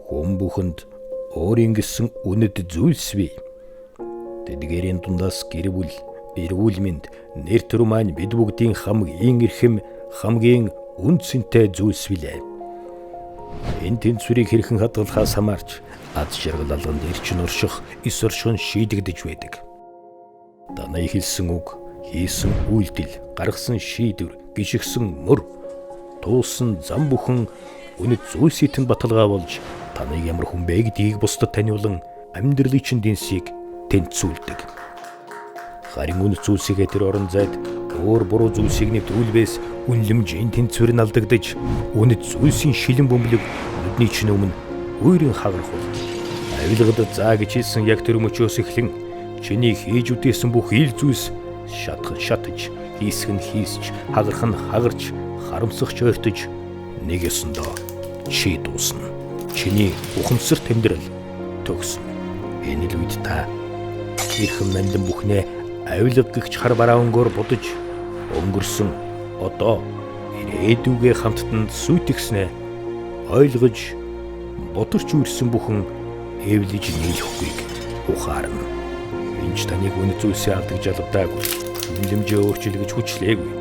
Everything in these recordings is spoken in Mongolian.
Хүн бүхэнд өөрийн гэсэн үнэт зүйлс бий. Тэдгээрийн дундаас гэр бүл, эрүүл мэнд, нэр төр маань бид бүгдийн хамгийн эрхэм, хамгийн үн цэнтэй зүйлс билээ. Энэ тэнцвэрийг хэрхэн хадгалахаас хамаарч ад жаргал алганд эрчин орших, эс орших нь шийдэгдэж байдаг. Танай хэлсэн үг, хийсэн үйлдэл, гаргасан шийдвэр, гიშгсэн мөр, туулсан зам бүхэн үнэт зүйлсийн тэнд баталгаа болж таныг ямар хүн бэ гэдгийг бусдад таниулан амьдралын чинь дэнсийг тэнцвүүлдэг. Харин үнэт зүйлсийгээ тэр орон зайд өөр буруу зүйлсийг нэвтрүүлбээс үнэлэмжийн тэнцвэр нь алдагдаж үнэт зүйлсийн шилэн бөмбөлөг нүдний чинь өмнө үерийн хагарах бол. Авилгад заа гэж хэлсэн яг тэр мөчөөс эхлэн чиний хийж үдээсэн бүх ил зүйлс шатах шатаж, хийсэх нь хийсч, хагарах нь хагарч, харамсах ч ойртож нэг ёсондоо чи дуусна. Чиний ухамсарт амьдрал төгснө. Энэ л үед та эрхэм нандин бүхнээ авилга гэгч хар бараа өнгөөр будаж өнгөрсөн одоо ирээдүгээ хамттан сүйтгэснээ ойлгож бодорч үрсэн бүхэн эвлэж нийлэхгүйг ухаарна. Энд таныг үнэт зүйлсээ авдаг жалгадаагүй. Үнэлэмжээ өөрчил гэж хүчлээгүй.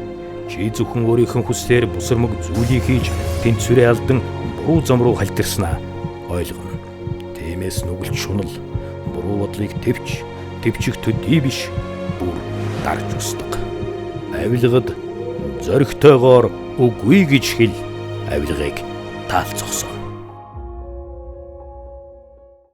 Чи зөвхөн өөрийнхөө хүслээр бусармаг зүйлийг хийж тэнцвэрээ алдан буруу зам руу халтирснаа ойлгоно. Тиймээс нүгэлт шунал буруу бодлыг төвч, төвчих төдий биш бүр дарж устга. Авилгад зоригтойгоор үгүй гэж хэл авилгыг таалцохсон.